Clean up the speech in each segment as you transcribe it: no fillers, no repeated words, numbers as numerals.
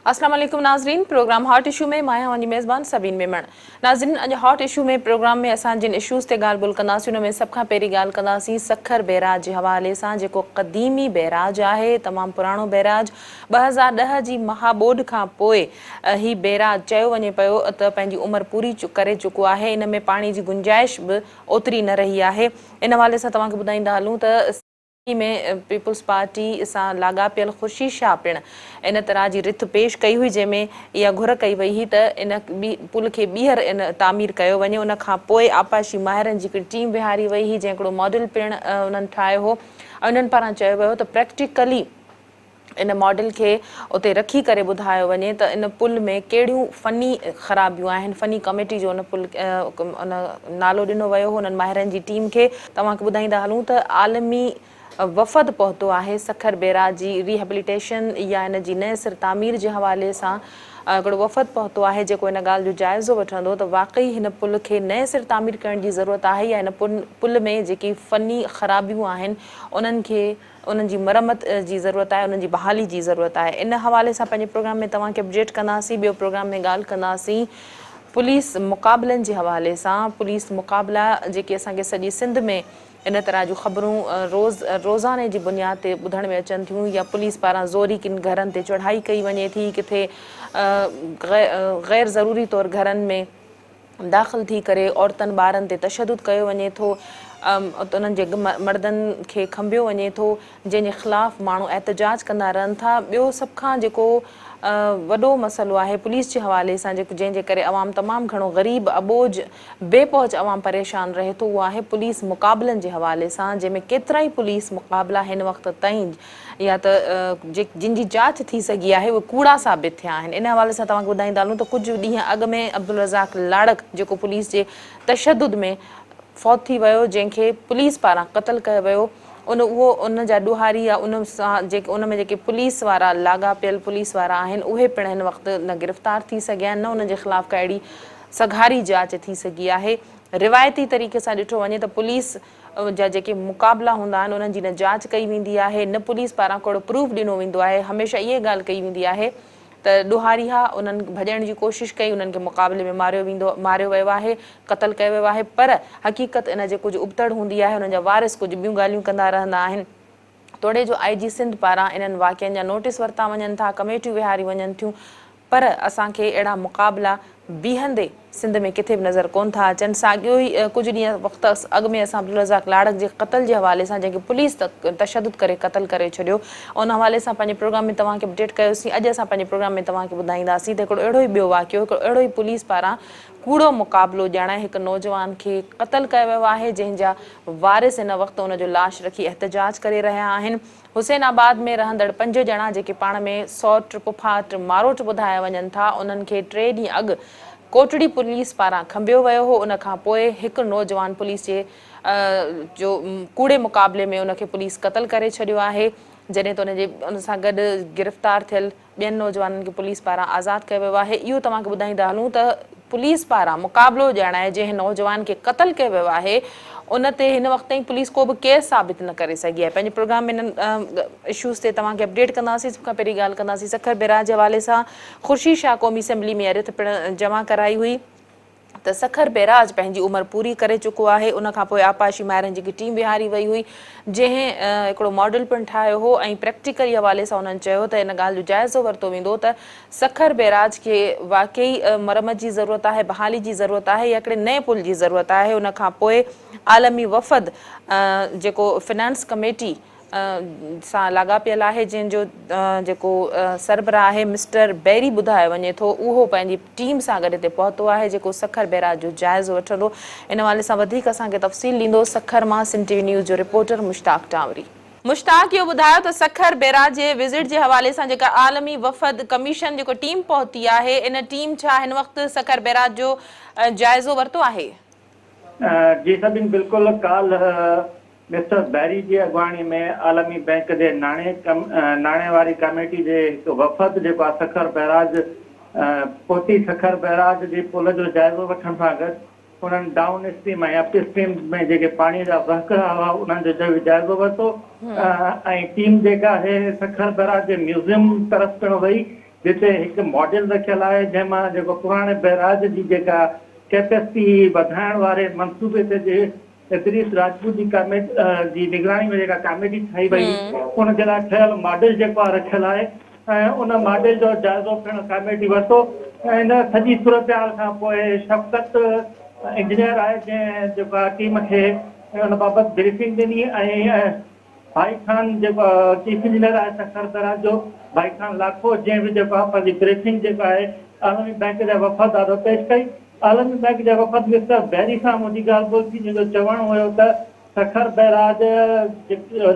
اسلام عليڪم ناظرين پروگرام هاٽ اشو ۾ مان آهيان اوهان جي ميزبان سبين ميمڻ ناظرين اڄ هاٽ اشو ۾ پروگرام ۾ اسان جن اشوز تي ڳالهه ٻولهه ڪنداسين ان ۾ سڀ کان پهرين ڳالهه ڪنداسين سکر بئراج جي حوالي سان جيڪو قديمي بئراج آهي تمام پراڻو بئراج 2010 جي مها ٻوڏ کان پوء هي بئراج چيو وڃي پيو ته پنهنجي عمر پوري ڪري چڪو آهي ان ۾ پاڻي جي گنجائش به اوتري نه رهي آهي ان حوالي سان توهان کي ٻڌائيندا هلون ته ۾ پيپلز پارٽي سان لاڳاپيل خورشيد شاهه پڻ ان طرح جي رٿ پيش ڪئي هئي جنهن ۾ اها گهر ڪئي وئي هئي ته ان پل کي ٻيهر تعمير ڪيو وڃي ان کان پوء آبپاشي ماهرن جي هڪڙي ٽيم ويهاري وئي هئي جنهن هڪڙو ماڊل پڻ انهن ٺاهيو هو ۽ انهن پاران چيو ويو ته پريڪٽيڪلي ان ماڊل کي اتي رکي ڪري ٻڌايو وڃي ته ان پل ۾ ڪهڙيون فني خرابيون آهن، فني ڪميٽي جو ان پل ان نالو ڏنو ويو هو انهن ماهرن جي ٽيم کي. توهان کي ٻڌائيندا هلون ته عالمي وفد پهتو آهي سکر بيراج جي ريهبليٽيشن يا ان جي نئين سر تعمير جي حوالي سان هڪڙو وفد پهتو آهي جيڪو ان ڳالهه جو جائزو وٺندو ته واقعي هن پل کي نئين سر تعمير ڪرڻ جي ضرورت آهي يا هن پل ۾ جيڪي فني خرابيون آهن انهن کي انهن جي مرمت جي ضرورت آهي انهن جي بحالي جي ضرورت آهي ان حوالي سان پنهنجي پروگرام ۾ توهان کي اپڊيٽ ڪنداسين ٻيو پروگرام ۾ ڳالهه ڪنداسين پوليس مقابلن جي حوالي سان پوليس مقابلا جيڪي اسان کي سڄي سنڌ ۾ ان طرح جون خبرون روز روزاني جي بنياد تي ٻڌڻ ۾ اچن ٿيون يا پوليس پاران زوري ڪن گهرن تي چڙهائي ڪئي وڃي ٿي ڪٿي غير ضروري طور گهرن ۾ داخل ٿي ڪري عورتن ٻارن تي تشدد ڪيو وڃي ٿو انهن جي مردن کي کنڀيو وڃي ٿو جنهن جي خلاف ماڻهو احتجاج ڪندا رهن ٿا ٻيو سڀ کان جيڪو وڏو مسئلو آهي پوليس جي حوالي سان جيڪو جنهن جي ڪري عوام تمام گهڻو غريب اٻوجهه بي پهچ عوام پريشان رهي ٿو اهو آهي پوليس مقابلن جي حوالي سان جنهن ۾ ڪيترائي پوليس مقابلا هن وقت تائين يا ته جن جي جاچ ٿي سگهي آهي اهي ڪوڙا ثابت ٿيا آهن. ان حوالي سان توهان کي ٻڌائيندا هلون ته ڪجهه ڏينهن اڳ ۾ عبدالرزاق لاڙڪ جيڪو پوليس جي تشدد ۾ فوت ٿي ويو جنهن کي پوليس پاران قتل ڪيو ويو ان اهو ان جا ڏوهاري يا ان سان جيڪي ان ۾ جيڪي پوليس وارا لاڳاپيل پوليس وارا آهن اهي پڻ هن وقت نه گرفتار ٿي سگهيا آهن نه انهن جي خلاف ڪا اهڙي سگهاري جاچ ٿي سگهي آهي. روايتي طريقي سان ڏٺو وڃي ته پوليس جا جيڪي مقابلا هوندا آهن انهن جي نه جاچ ڪئي ويندي آهي نه پوليس پاران ڪو اهڙو پروف ڏنو ويندو آهي هميشه اهي ڳالهه ڪئي ويندي آهي ته ڏوهاري ها انهن ڀڄڻ جي ڪوشش ڪئي انهن کي مقابلي ۾ ماريو ويندو ماريو ويو آهي قتل ڪيو ويو آهي پر حقيقت ان جي ڪجهه ابتڙ هوندي آهي انهن جا وارث ڪجهه ٻيون ڳالهيون ڪندا رهندا آهن توڙي جو آء جي سنڌ پاران انهن واقعن جا نوٽيس ورتا وڃن ٿا ڪميٽيون ويهاريون وڃن ٿيون پر اسان کي اهڙا مقابلا بيهندي سنڌ ۾ ڪٿي به نظر ڪونه ٿا اچن. ساڳيو ئي ڪجهه ڏينهن وقت اڳ ۾ اسان عبدالرزاق لاڙڪ جي قتل جي حوالي سان جنهن کي پوليس تشدد ڪري قتل ڪري ڇڏيو ان حوالي سان پنهنجي پروگرام ۾ توهان کي اپڊيٽ ڪيوسين اڄ اسان پنهنجي پروگرام ۾ توهان کي ٻڌائينداسين ته هڪڙو اهڙو ئي ٻيو واقعو هڪڙو اهڙو ئي پوليس پاران ڪوڙو مقابلو ڄاڻائي هڪ نوجوان کي قتل ڪيو ويو آهي جنهن جا وارث هن وقت ان جو لاش رکي احتجاج ڪري رهيا آهن. حسين آباد ۾ رهندڙ پنج ڄڻا جيڪي پاڻ ۾ سئوٽ، پڦاٽ، ماروٽ ٻڌايا وڃن ٿا انهن کي ٽي ڏينهن اڳ ڪوٽڙي پوليس پاران کنڀيو ويو هو ان کان پوء هڪ نوجوان پوليس جي جو ڪوڙي مقابلي ۾ ان کي پوليس قتل ڪري ڇڏيو آهي جڏهن ته ان جي ان سان گڏ گرفتار ٿيل ٻين نوجوانن کي پوليس پاران آزاد ڪيو ويو آهي اهو توهان کي ٻڌائيندا هلون ته پوليس پاران مقابلو ڄاڻائي جنهن نوجوان کي قتل ڪيو ويو آهي ان تي هن وقت تائين پوليس ڪو به ڪيس ثابت نه ڪري سگهي آهي پنهنجي پروگرام ۾ انهن اشوز تي توهان کي اپڊيٽ ڪنداسين سڀ کان پهرين ڳالهه ڪنداسين سکر بئراج جي حوالي سان خورشيد شاهه قومي اسيمبلي ۾ اها رٿ پڻ جمع ڪرائي هئي ته سکر بئراج پنهنجي عمر پوري ڪري چڪو آهي، ان کان پوء آبپاشي ماهرن جي هڪ ٽيم ويهاري وئي هئي، جنهن هڪڙو ماڊل پڻ ٺاهيو هو ۽ پريڪٽيڪلي حوالي سان انهن چيو ته ان ڳالهه جو جائزو ورتو ويندو ته سکر بئراج کي واقعي مرمت جي ضرورت آهي، بحالي جي ضرورت آهي يا هڪڙي نئين پل جي ضرورت آهي، ان کان پوء عالمي وفد جيڪو فنانس ڪميٽي سان لاڳاپيل آهي جنهن جو جيڪو سربراهه آهي مسٽر بيري ٻڌايو وڃي ٿو اهو پنهنجي ٽيم سان گڏ هتي پهتو آهي جيڪو سکر بئراج جو جائزو وٺندو ان حوالي سان وڌيڪ اسان کي تفصيل ڏيندو سکر مان سنڌ ٽي وي نيوز جو رپورٽر مشتاق ٽانوري. مشتاق اهو ٻڌايو ته سکر بئراج جي وزٽ جي حوالي سان جيڪا عالمي وفد ڪميشن جيڪو ٽيم پهتي آهي ان ٽيم ڇا هن وقت سکر بئراج جو جائزو ورتو آهي؟ جي سبين بلڪل ڪالهه مسٽر بيري جي اڳواڻي ۾ عالمي بئنڪ جي ناڻي ناڻي واري ڪميٽي جي هڪ وفد جيڪو آهي سکر بئراج پهتي سکر بئراج جي پل جو جائزو وٺڻ سان گڏ انهن ڊائون اسٽريم ۽ اپ اسٽريم ۾ جيڪي پاڻي جا وهڪرا هئا انهن جو جائزو ورتو ۽ ٽيم جيڪا آهي سکر بئراج جي ميوزيم طرف پڻ وئي جتي هڪ ماڊل رکيل آهي جنهن مان جيڪو پراڻي بئراج جي جيڪا ڪيپيسٽي وڌائڻ واري منصوبي تي جي ادريس راجپوت جي ڪاميٽي جي نگراني ۾ جيڪا ڪاميٽي ٺاهي وئي ان جي لاء ٺهيل ماڊل جيڪو آهي رکيل آهي ۽ ان ماڊل جو جائزو پڻ ڪاميٽي ورتو ۽ ان سڄي صورتحال کان پوء شفقت انجنيئر آهي جنهن جيڪو آهي ٽيم کي ان بابت بريفنگ ڏني ۽ ڀائي خان جيڪو چيف انجنيئر آهي سکر بئراج جو ڀائي خان لاکو جنهن به جيڪو آهي پنهنجي بريفنگ جيڪو آهي عالمي بئنڪ جا وفد آڏو پيش ڪئي. عالمي بئنڪ جي وفد مسٽر بيري سان منهنجي ڳالهه ٻولهه ٿي جنهن جو چوڻ هيو ته سکر بئراج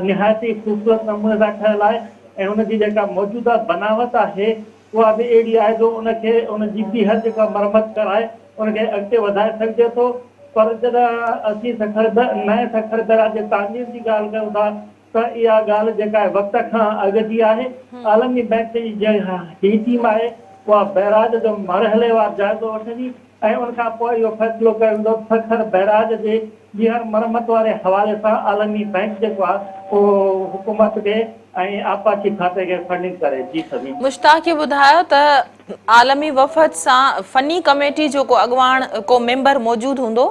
نهايت ئي خوبصورت نموني سان ٺهيل آهي ۽ ان جي جيڪا موجوده بناوت آهي اها به اهڙي آهي جو ان کي ان جي ٻيهر جيڪا مرمت ڪرائي ان کي اڳتي وڌائي سگهجي ٿو پر جڏهن اسين سکر نئين سکر بئراج جي تعمير جي ڳالهه ڪيون ٿا ته اها ڳالهه جيڪا آهي وقت کان اڳ جي آهي، عالمي بئنڪ جي جيڪا هي ٽيم آهي اها بئراج جو مرحليوار جائزو وٺندي ۽ ان کان پوء اهو فيصلو ڪيو ويندو ته سکر بئراج جي ٻيهر مرمت واري حوالي سان عالمي بئنڪ جيڪو آهي اهو حڪومت کي ۽ آبپاشي کاتي کي فنڊنگ ڪري. جي سميع. مشتاق اهو ٻڌايو ته عالمي وفد سان فني ڪميٽي جو ڪو اڳواڻ ڪو ميمبر موجود هوندو؟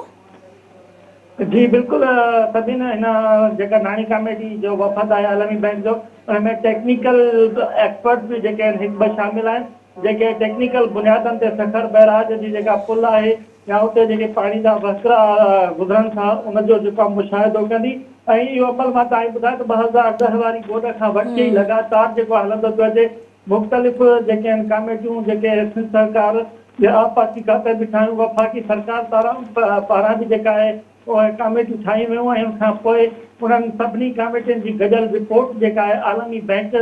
جي بلڪل سڀني هن جيڪا ناڻي ڪاميٽي جو وفد آهي عالمي بئنڪ جو ان ۾ ٽيڪنيڪل ايڪسپرٽس به جيڪي آهن هڪ ٻه شامل آهن جيڪي ٽيڪنيڪل بنيادن تي سکر بئراج جي جيڪا پل آهي يا اتي جيڪي پاڻي جا وهڪرا گذرن ٿا ان جو جيڪو آهي مشاهدو ڪندي ۽ اهو عمل مان توهان کي ٻڌايان ته 2010 واري ٻوڏ کان وٺي ئي لڳاتار جيڪو آهي هلندو پيو اچي مختلف جيڪي آهن ڪاميٽيون جيڪي سنڌ سرڪار جي آبپاشي کاتي به ٺاهيون، وفاقي سرڪار پاران به جيڪا آهي اهي ڪاميٽيون ٺاهيون ويون ۽ ان کان پوء انهن سڀني ڪاميٽين جي گڏيل رپورٽ جيڪا آهي عالمي بئنڪ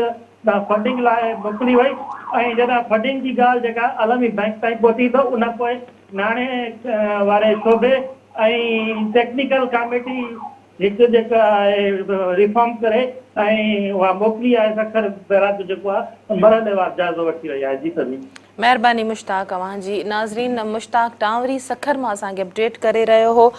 ڏانهن فنڊنگ لاء موڪلي وئي ۽ جڏهن فنڊنگ جي ڳالهه جيڪا عالمي بئنڪ تائين پهتي ته ان پوء ناڻي واري شعبي ۽ ٽيڪنيڪل ڪاميٽي هڪ جيڪا آهي ريفارم ڪري ۽ اها موڪلي آهي سکر بئراج جو جيڪو آهي مرحليوار جائزو وٺي رهي آهي جي سميع. مهرباني مشتاق اوهان جي. ناظرين مشتاق ٽانوري سکر مان اسان کي اپڊيٽ ڪري رهيو هو.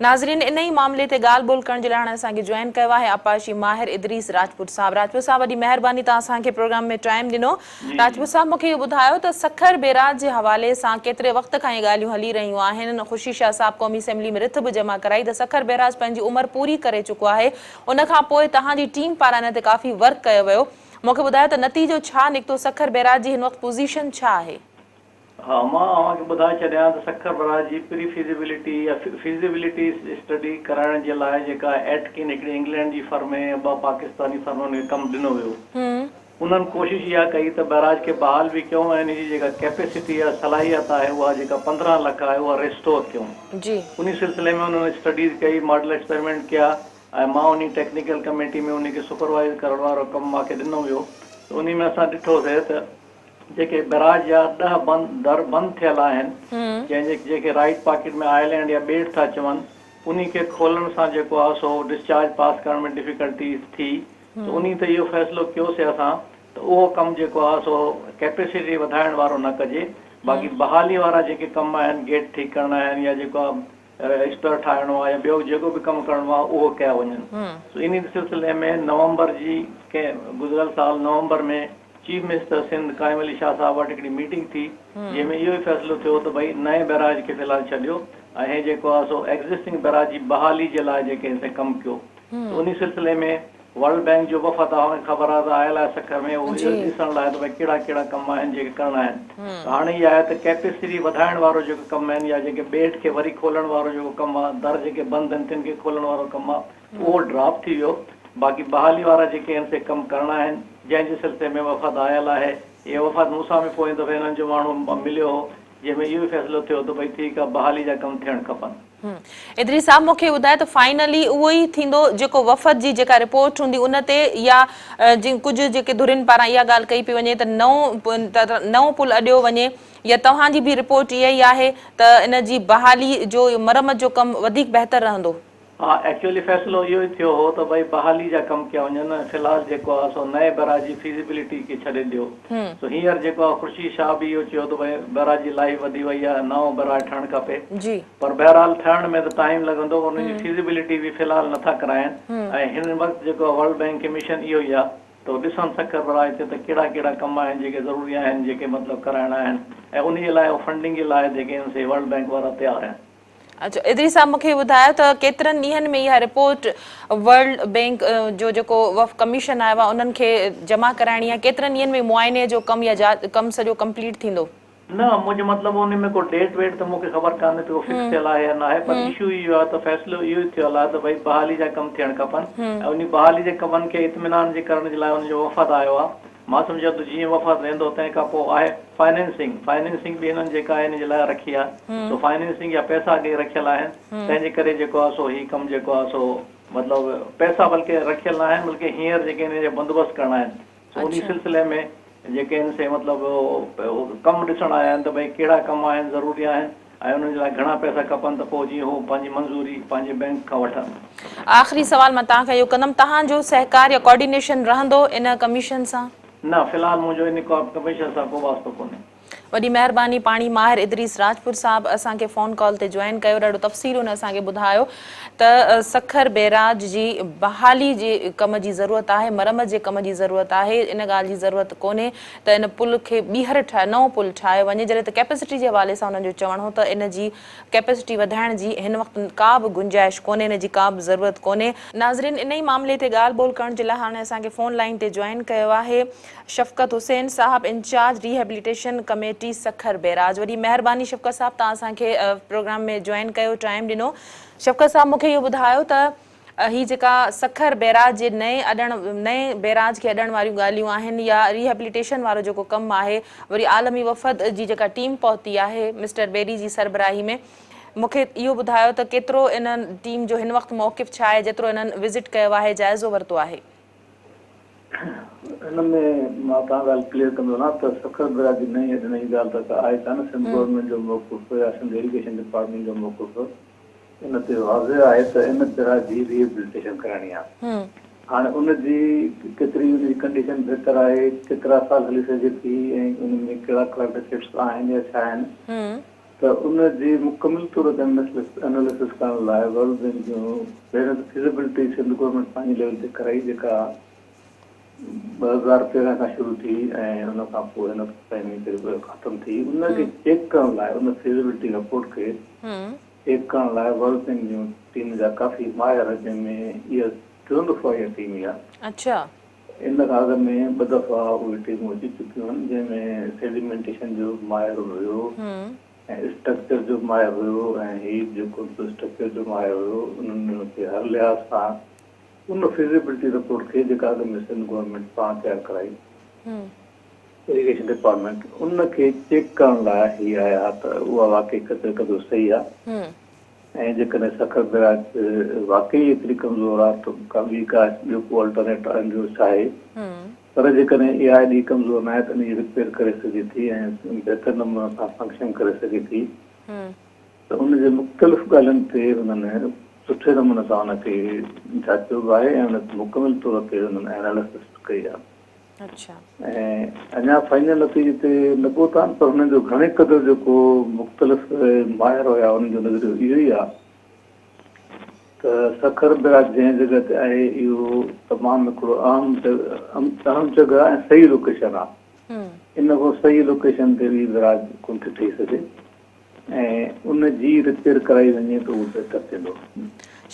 ناظرين انهي معاملي تي ڳالهه ٻولهه ڪرڻ جي لاء هاڻي اسان کي جوائن ڪيو آهي آبپاشي ماهر ادريس راجپوت صاحب راجپوت صاحب وڏي مهرباني توهان اسان کي پروگرام ۾ ٽائيم ڏنو راجپوت صاحب مون کي اهو ٻڌايو ته سکر بيراج جي حوالي سان ڪيتري وقت کان اهي ڳالهيون هلي رهيون آهن، خورشيد شاهه صاحب قومي اسيمبلي ۾ رٿ به جمع ڪرائي ته سکر بيراج پنهنجي عمر پوري ڪري چڪو آهي، ان کان پوء توهان جي ٽيم پاران ان تي ڪافي ورڪ ڪيو ويو، مون کي ٻڌايو ته نتيجو ڇا نڪتو، سکر بيراج جي هن وقت پوزيشن ڇا آهي؟ ها مان اوهان کي ٻڌائي ڇڏيان ته سکر بئراج جي پري فيزيبلٽي يا فيزيبلٽي اسٽڊي ڪرائڻ جي لاء جيڪا ايٽڪن هڪڙي انگلينڊ جي فرم ۽ ٻه پاڪستاني فرمن کي ڪم ڏنو ويو. انهن ڪوشش اها ڪئي ته بئراج کي بحال به ڪيون ۽ ان جي جيڪا ڪيپيسٽي يا صلاحيت آهي اها جيڪا 15 لک آهي اها ريسٽور ڪيون. انهي سلسلي ۾ انهن اسٽڊيز ڪئي، ماڊل ايڪسپيريمينٽ ڪيا ۽ مان انهي ٽيڪنيڪل ڪميٽي ۾ انهي کي سپروائيز ڪرڻ وارو ڪم مان کي ڏنو ويو ته انهي ۾ اسان ڏٺوسي ته جيڪي بئراج جا ڏهه بند در بند ٿيل آهن جنهن جي جنهن کي رائيٽ پاڪيٽ ۾ آئلينڊ يا ٻيٽ ٿا چون انهي کي کولڻ سان جيڪو آهي سو ڊسچارج پاس ڪرڻ ۾ ڊفيڪلٽيز ٿي ته انهي تي اهو فيصلو ڪيوسي اسان ته اهو ڪم جيڪو آهي سو ڪيپيسٽي وڌائڻ وارو نه ڪجي باقي بحالي وارا جيڪي ڪم آهن گيٽ ٺيڪ ڪرڻا آهن يا جيڪو آهي اسٽر ٺاهڻو آهي يا ٻيو جيڪو به ڪم ڪرڻو آهي اهو ڪيا وڃن سو انهي سلسلي ۾ نومبر جي ڪنهن گذريل سال نومبر ۾ چيف منسٽر سنڌ قائم علي شاهه صاحب وٽ هڪڙي ميٽنگ ٿي جنهن ۾ اهو ئي فيصلو ٿيو ته ڀئي نئين بئراج کي في الحال ڇڏيو ۽ هي جيڪو آهي سو ايگزسٽنگ بئراج جي بحالي جي لاء جيڪي هتي ڪم ڪيو ته انهي سلسلي ۾ ورلڊ بئنڪ جو وفد اوهان کي خبر آهي ته آيل آهي سکر ۾ اهو اهو ڏسڻ لاء ته ڀئي ڪهڙا ڪهڙا ڪم آهن جيڪي ڪرڻا آهن ته هاڻي اها آهي ته ڪيپيسٽي وڌائڻ وارو جيڪو ڪم آهن يا جيڪي ٻيٽ کي وري کولڻ وارو جيڪو ڪم آهي در جيڪي بند آهن تن کي کولڻ وارو ڪم آهي اهو ڊراپ ٿي ويو باقي بحالي وارا جيڪي آهن سي ڪم ڪرڻا آهن جنهن جي سلسلي ۾ وفد آيل آهي اهو وفد مون سان به پوئين دفعي انهن جو ماڻهو مليو هو جنهن ۾ اهو ئي فيصلو ٿيو ته ڀئي ٺيڪ آهي بحالي جا ڪم ٿيڻ کپن. ادريس صاحب مون کي ٻڌايو ته فائنلي اهو ئي ٿيندو جيڪو وفد جي جيڪا رپورٽ هوندي ان تي يا ڪجهه جيڪي ڌرين پاران اها ڳالهه ڪئي پئي وڃي ته نئون نئون پل اڏيو وڃي يا توهان جي به رپورٽ اها ئي آهي ته ان جي بحالي جو مرمت جو ڪم وڌيڪ بهتر رهندو. ها ايڪچوئلي فيصلو اهو ئي ٿيو هو ته ڀئي بحالي جا ڪم ڪيا وڃن ۽ في الحال جيڪو آهي سو نئين بئراج جي فيزيبلٽي کي ڇڏي ڏيو سو هينئر جيڪو آهي خورشيد شاهه به اهو چيو ته ڀئي بئراج جي لائيف وڌي وئي آهي نئون بئراج ٺهڻ کپي پر بهرحال ٺهڻ ۾ ته ٽائيم لڳندو ان جي فيزيبلٽي به في الحال نٿا ڪرائين ۽ هن وقت جيڪو آهي ورلڊ بئنڪ کي مشن اهو ئي آهي. ته هو ڏسن سکر بئراج تي ته ڪهڙا ڪهڙا ڪم آهن جيڪي ضروري آهن جيڪي مطلب ڪرائڻا آهن ۽ انهي جي لاء فنڊنگ جي لاء جيڪي آهن سي ورلڊ بئنڪ وارا تيار آهن. اڇا ادريس صاحب مونکي ٻڌايو ته ڪيترن ڏينهن ۾ اها رپورٽ ورلڊ بينڪ جو جيڪو وف ڪميشن آيو آهي انهن کي جمع ڪرائڻي آهي ڪيترن ڏينهن ۾ معائني جو ڪم يا ڪم سڄو ڪمپليٽ ٿيندو؟ نه منهنجو مطلب ان ۾ ڪو ڊيٽ ويٽ ته مونکي خبر ڪانهي ته ڪو فڪس ٿيل آهي يا ناهي پر اشو اهو آهي ته فيصلو اهو ئي ٿيل آهي ته ڀئي بحالي جا ڪم ٿيڻ کپن ۽ انهي بحالي جي ڪمن کي اطمينان جي ڪرڻ جي لاء ان جو وفد آيو آهي مان سمجهان ٿو جيئن وفد ويندو تنهن کان پوء آهي فائننسنگ، فائننسنگ به هنن جيڪا آهي ان جي لاء رکي آهي سو فائننسنگ جا پئسا اڳي رکيل آهن تنهن جي ڪري جيڪو آهي سو هي ڪم جيڪو آهي سو مطلب پئسا بلڪه رکيل نه آهن بلڪه هينئر جيڪي هن جو بندوبست ڪرڻا آهن سو انهي سلسلي ۾ جيڪي آهن سي مطلب ڪم ڏسڻ آيا آهن ته ڀئي ڪهڙا ڪم آهن ضروري آهن ۽ انهن جي لاء گهڻا پئسا کپن ته پوء جيئن هو پنهنجي منظوري پنهنجي بئنڪ کان وٺن. آخري سوال مان توهان کان اهو ڪندم توهان جو سهڪار يا ڪوآرڊينيشن رهندو ان ڪميشن سان؟ نه في الحال منهنجو ان ڪميشن سان ڪو واسطو ڪونهي. وڏي مهرباني پاڻي ماهر ادريس راجپوت صاحب اسان کي فون ڪال تي جوائن ڪيو ڏاڍو تفصيل ان اسان کي ٻڌايو ته سکر بئراج جي بحالي جي ڪم جي ضرورت آهي مرمت جي ڪم جي ضرورت آهي ان ڳالهه جي ضرورت ڪونهي ته ان پل کي ٻيهر ٺاهي نئون پل ٺاهيو وڃي جڏهن ته ڪيپيسٽي جي حوالي سان انهن جو چوڻ هو ته ان جي ڪيپيسٽي وڌائڻ جي هن وقت ڪا به گنجائش ڪونهي ان جي ڪا به ضرورت ڪونهي. ناظرين انهي معاملي تي ڳالهه ٻولهه ڪرڻ جي لاء هاڻي اسان کي فون لائين تي جوائن ڪيو آهي شفقت حسين صاحب incharge rehabilitation committee Sukkur barrage وڏي مهرباني شفقت صاحب توهان اسان کي پروگرام ۾ جوائن ڪيو ٽائيم ڏنو شفقت صاحب مون کي اهو ٻڌايو ته هي جيڪا سکر بئراج جي نئين اڏڻ نئين بئراج کي اڏڻ واريون ڳالهيون آهن يا ريهيبليٽيشن وارو جيڪو ڪم آهي وري عالمي وفد جي جيڪا ٽيم پهتي آهي مسٽر بيري جي سربراهي ۾ مون کي اهو ٻڌايو ته ڪيترو انهن ٽيم جو هن وقت موقف ڇا آهي جيترو انهن وزٽ ڪيو آهي جائزو ورتو آهي. هن ۾ مان توهان ڳالهه ڪليئر ڪندو هلان ته سکر بئراج جي نئين اڏڻ جي ڳالهه ته ڪا آهي ڪانه سنڌ گورنمينٽ جو موقف يا سنڌ ايريگيشن ڊپارٽمينٽ جو موقف ان تي واضح آهي ته ان بئراج جي ريهيبليٽيشن ڪرائڻي آهي. هاڻي ان جي ڪيتري ان جي ڪنڊيشن بهتر آهي، ڪيترا سال هلي سگهي ٿي ۽ ان ۾ ڪهڙا ڪهڙا ڊفيڪٽس آهن يا ڇا آهن ته ان جي مڪمل طور تي اناليسس ڪرڻ لاء ورلڊ بينڪ جون پهريون ته فزيبلٽي سنڌ گورنمينٽ پنهنجي ليول تي ڪرائي جيڪا 2013 کان شروع ٿي ۽ ان کان پوء هن وقت تائين وڃي ڪري ختم ٿي ان کي چيڪ ڪرڻ لاء ان فزيبلٽي رپورٽ کي چيڪ ڪرڻ لاء ورلڊ بينڪ جون ٽيم جا ڪافي ماهر جنهن ۾ اها ٽيون دفعو اها ٽيم اها ان کان اڳ ۾ ٻه دفعا اهي ٽيمون اچي چڪيون آهن جنهن ۾ سيڊيمينٽيشن جو به ماهر هيو ۽ اسٽرڪچر جو به ماهر هيو ۽ هي جيڪو اسٽرڪچر جو ماهر هيو انهن کي هر لحاظ سان ان فزيبلٽي رپورٽ کي جيڪا اڳ ۾ سنڌ گورنمينٽ پاڻ تيار ڪرائي ايريگيشن ڊپارٽمينٽ ان کي چيڪ ڪرڻ لاء هي آيا ته اها واقعي ڪيتري قدر صحيح آ ۽ جيڪڏهن سکر بئراج واقعي ايتري ڪمزور آ ته ڪا ٻي ڪا ٻيو ڪو الٽرنيٽ ان جو ڇاهي پر جيڪڏهن اها ايڏي ڪمزور ناهي ته ان جي رپيئر ڪري سگهجي ٿي ۽ بهتر نموني سان فنڪشن ڪري سگهي ٿي ته ان جي مختلف ڳالهين تي هنن سٺي نموني سان ان کي جاچيو به آهي ۽ ان تي مڪمل طور تي هنن اينالسس به ڪئي آهي ۽ اڃا فائنل نتيجي تي نه پهتا آهن پر هنن جو گهڻي قدر جيڪو مختلف ماهر هيا انهن جو نظريو اهو ئي آهي ته سکر بئراج جنهن جڳهه تي آهي اهو تمام هڪڙو اهم اهم جڳهه ۽ صحيح لوڪيشن آهي ان کان صحيح لوڪيشن تي ٻي بئراج ڪونه ٿي ٺهي سگهي. ۽ ان جي رپيئر ڪرائي وڃي ته اهو بهتر ٿيندو.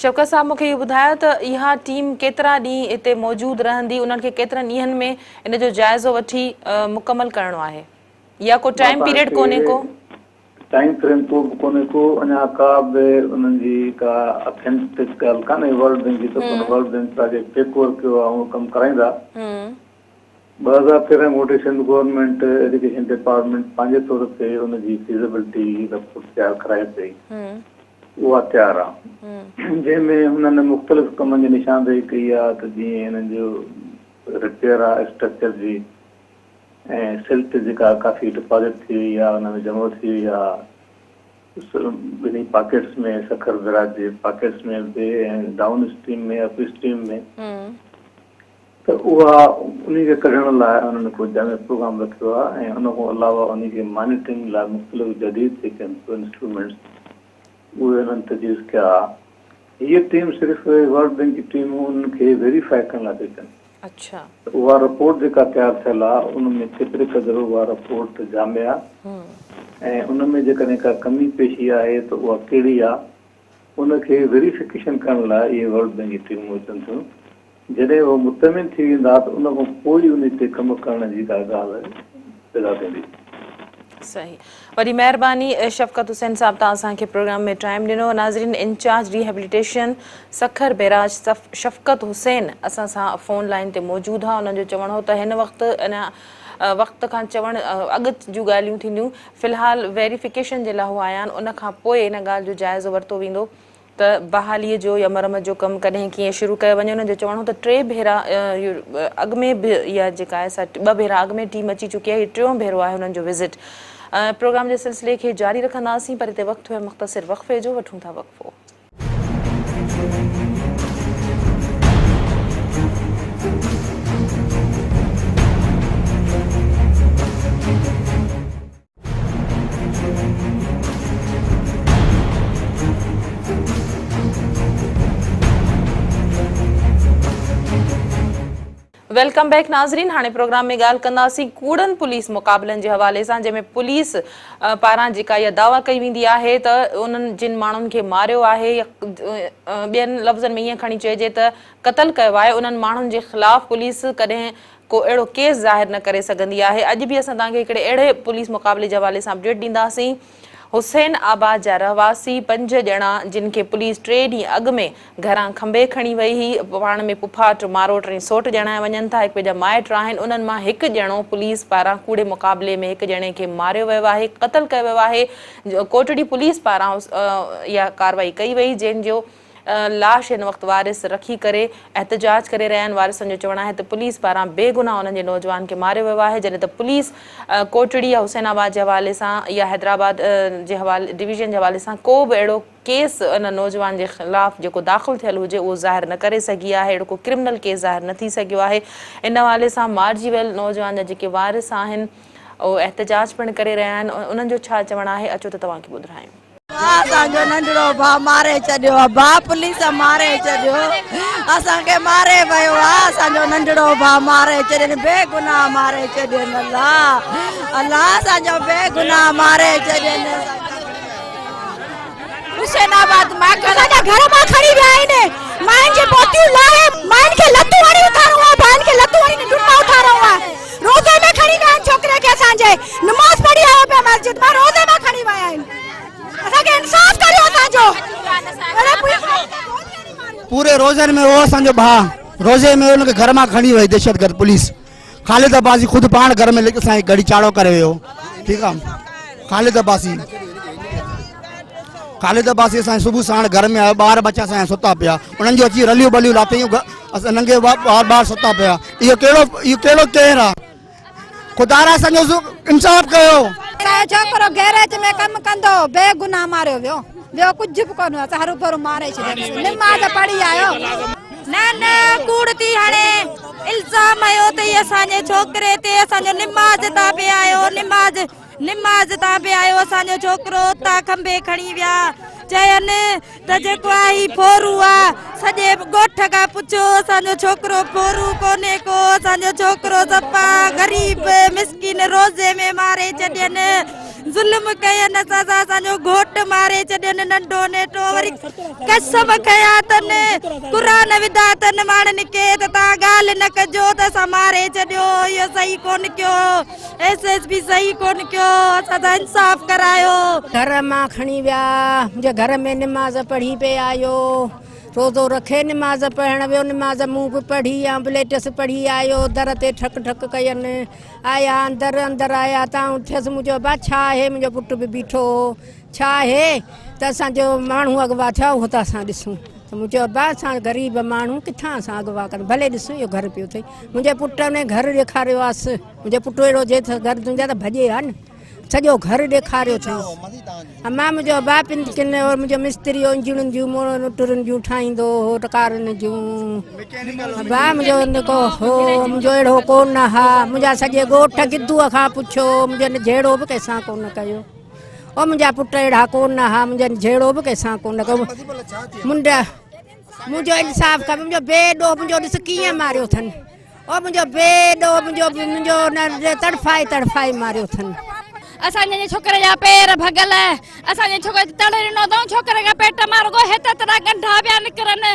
شوڪت صاحب مون کي اهو ٻڌايو ته اها ٽيم ڪيترا ڏينهن اتي موجود رهندي انهن کي ڪيترن ڏينهن ۾ ان جو جائزو وٺي مڪمل ڪرڻو آهي يا ڪو مان ٽائيم توهان پيريڊ کي ڪونهي ڪو؟ ٽائيم فريم ڪو به ڪونهي ڪو اڃا ڪا به انهن جي ڪا اٿينٽڪ ڳالهه ڪانهي ورلڊ بينڪ جي طرفان world bank project take over ڪيو آهي اهو ڪم ڪرائيندا. 2013 کان وٺي سنڌ گورنمينٽ ايريگيشن ڊپارٽمينٽ پنهنجي طور تي ان جي فيزيبلٽي رپورٽ تيار ڪرائي پئي اها تيار آ جنهن ۾ هنن مختلف ڪمن جي نشاندهي ڪئي آ ته جيئن هنن جو رپيئر آ اسٽرڪچر جي ۽ سلٽ جيڪا ڪافي ڊپازٽ ٿي وئي آ ان ۾ جمع ٿي وئي آ ٻنهي پاڪيٽس ۾ سکر بئراج جي پاڪيٽس ۾ به ۽ ڊائون اسٽريم ۾ اپ اسٽريم ۾ ته اها انهي کي ڪڍڻ لاء انهن هڪڙو جامع پروگرام رکيو آهي ۽ ان کان علاوه انهي کي مانيٽرنگ لاء مختلف جديد جيڪي آهن سو انسٽرومينٽس اهي انهن تجويز ڪيا. هيء ٽيم صرف ورلڊ بينڪ جي ٽيم انهن کي ويريفائي ڪرڻ لاء ٿي اچن. اڇا. ته اها رپورٽ جيڪا تيار ٿيل آ ان ۾ ڪيتري قدر اها رپورٽ جامع آ ۽ ان ۾ جيڪڏهن ڪا ڪمي پيشي آهي ته اها ڪهڙي آ ان کي ويريفڪيشن ڪرڻ لاء اهي ورلڊ بينڪ جي ٽيمون اچن ٿيون. جڏهن اهو مطمئن ٿي ويندا ته ان کان پوء ئي ان تي ڪم ڪرڻ جي ڪا ڳالهه پيدا ٿيندي. صحيح وڏي مهرباني شفقت حسين صاحب توهان اسان کي پروگرام ۾ ٽائيم ڏنو ناظرين انچارج ريهيبليٽيشن سکر بئراج شفقت حسين اسان سان فون لائين تي موجود ها انهن جو چوڻ هو ته هن وقت ان وقت کان چوڻ اڳ جون ڳالهيون ٿينديون في الحال ويريفڪيشن جي لاء هو آيا آهن ان کان پوء ان ڳالهه جو جائزو ورتو ويندو ته بحالي جو يا مرمت جو ڪم ڪڏهن ڪيئن شروع ڪيو وڃي انهن جو چوڻ هو ته ٽي ڀيرا اڳ ۾ به اها جيڪا آهي سا ٻه ڀيرا اڳ ۾ ٽيم اچي چڪي آهي هي ٽيون ڀيرو آهي انهن جو وزٽ پروگرام جي سلسلي کي جاري رکنداسين پر هتي وقت ٿيو آهي مختصر وقفي جو وٺون ٿا وقفو. Welcome back ناظرين هاڻي پروگرام ۾ ڳالهه ڪنداسين ڪوڙن پوليس مقابلن جي حوالي سان جنهن ۾ پوليس پاران جيڪا اها دعويٰ ڪئي ويندي آهي ته انهن جن ماڻهن کي ماريو آهي يا ٻين لفظن ۾ ائين کڻي چئجي ته قتل ڪيو آهي انهن ماڻهن جي خلاف پوليس ڪڏهن ڪو اهڙو ڪيس ظاهر نه ڪري سگهندي آهي. اڄ به اسان توهان کي هڪڙي اهڙي پوليس مقابلي جي حوالي سان اپڊيٽ ڏينداسين. حسين آباد جا رهواسي پنج ڄڻا جن کي پوليس ٽي ڏينهن اڳ ۾ گهران کنڀي کڻي وئي هئي پاڻ ۾ پڦاٽ ماروٽ ۽ سوٽ ڄاڻايا وڃن ٿا هڪ ٻئي جا مائٽ آهن انهن مان هڪ ڄڻو پوليس پاران ڪوڙي مقابلي ۾ هڪ ڄڻي کي ماريو ويو آهي قتل ڪيو ويو آهي ڪوٽڙي پوليس پاران اها ڪارروائي ڪئي وئي جنهن جو لاش هن وقت وارث رکي ڪري احتجاج ڪري رهيا آهن، وارثن جو چوڻ آهي ته پوليس پاران بيگناهه انهن جي نوجوان کي ماريو ويو آهي، جڏهن ته پوليس ڪوٽڙي يا حسين آباد جي حوالي سان يا حيدرآباد جي حوالي ڊويزن جي حوالي سان ڪو به اهڙو ڪيس ان نوجوان جي خلاف جيڪو داخل ٿيل هجي اهو ظاهر نه ڪري سگهي آهي، اهڙو ڪو ڪرمنل ڪيس ظاهر نه ٿي سگهيو آهي، ان حوالي سان مارجي ويل نوجوان جا جيڪي وارث آهن اهي احتجاج پڻ ڪري رهيا آهن، انهن جو ڇا چوڻ آهي اچو ته توهان کي ٻڌرايون. اسان جو ننڍڙو ڀاء ماري ڇڏيو آ ڀاء پوليس ماري ڇڏيو اسان کي ماري ويو آ اسان جو ننڍڙو ڀاء ماري ڇڏين بي گناھ ماري ڇڏين الله الله اسان جو بي گناھ ماري ڇڏين. حسين آباد مان اسان جا گهر مان کڻي ويا آهن ماين جي پوتيون لاهي ماين کي لتون هڻي اٿاريو آ ڀائن کي لتون هڻي ننڊن مان اٿاريو آ روزي ۾ کڻي ويا آهن ڇوڪري کي اسان جي نماز پڙهي آيو پيا مسجد مان روزي مان کڻي ويا آهن اسان کي انصاف ڪريو اسان جو پوري روزن ۾ هو اسان جو ڀاء روزي ۾ ان کي گهر مان کڻي وئي دهشتگرد پوليس خالد عباسي خود پاڻ گهر ۾ اسان کي گهڙي چاڙهو ڪري ويو ٺيڪ آ خالد عباسي خالد عباسي اسان صبح ساڻ گهر ۾ آيو ٻار ٻچا اسان جا ستا پيا انهن جو اچي رليون ٻليون لاتيون ننگي ٻار ٻار ستا پيا اهو ڪهڙو اهو ڪهڙو قهر آ خدارا اسان جو انصاف ڪيو. اسان جو ڇوڪرو گيريج ۾ ڪم ڪندو هو بي گناهه ماريو ويو ٻيو ڪجهه به ڪونه هو هروڀرو ماري ڇڏيائونس نماز پڙهي آيو. نه نه ڪوڙ ٿي هڻي الزام هنيو اٿئي اسان جي ڇوڪري تي اسان جو نماز تان پئي آيو نماز نماز تان پئي آيو اسان جو ڇوڪرو اتان کنڀي کڻي ويا چين ته جيڪو آ هي ڦورو آ سڄي ڳوٺ کان پڇو اسان جو ڇوڪرو ڦورو ڪونهي ڪو اسان جو ڇوڪرو صفا غريب مسڪين روزي ۾ ماري ڇڏين ظلم ڪين اسان سان اسان جو گهوٽ ماري ڇڏين ننڍو نيٽو وري قسم کنيا اٿن قرآن وڌا اٿن ماڻهن کي ته توهان ڳالهه نه ڪجو ته اسان ماري ڇڏيو اهو صحيح ڪونه ڪيو ايس ايس پي صحيح ڪونه ڪيو اسان سان انصاف ڪرايو. گهر مان کڻي ويا منهنجي گهر ۾ نماز پڙهي پئي آيو روزو رکي نماز پڙهڻ ويو نماز مون به پڙهي آمبليٽس پڙهي آيو در تي ٺڪ ٺڪ ڪين آيا اندر اندر آيا ته آئون ٿيس مون چيو ابا ڇا آهي منهنجو پٽ به بيٺو هو ڇا آهي ته اسان جو ماڻهو اغوا ٿيا اهو ته اسان ڏسون ته مون چيو ابا اسان غريب ماڻهو ڪٿان اسان اغوا ڪريون ڀلي ڏسون اهو گهر پيو اٿئي منهنجي پٽ ان گهر ڏيکاريو آس منهنجو پٽ اهڙو هجي ته گهر تنهنجا ته ڀڄي ها نه سڄو گهر ڏيکاريو اٿئينس اما منهنجو ابا پن ڪن منهنجو مستري هو انجڻن جون موٽرن جون ٺاهيندو هو ڪارن جون ابا منهنجو نڪو هو منهنجو اهڙو ڪو نه ها منهنجا سڄي ڳوٺ گدوء کان پڇو منهنجو جهيڙو به ڪنهن سان ڪونه ڪيو او منهنجا پٽ اهڙا ڪو نه ها منهنجن جهيڙو به ڪنهن سان ڪو نه ڪيو منڊ منهنجو انصاف کپي منهنجو بي ڏوهه منهنجو ڏس ڪيئن ماريو اٿن. او منهنجو بي ڏوهه منهنجو منهنجو نه تڙفائي تڙفائي ماريو اٿن. اسان جي ڇوڪري جا پير ڀڳل، اسان جي ڇوڪري کي تڙ ڏنو اٿئون، ڇوڪري کي پيٽ مان رڳو هت هتڙا ڳنڍا پيا نڪرن،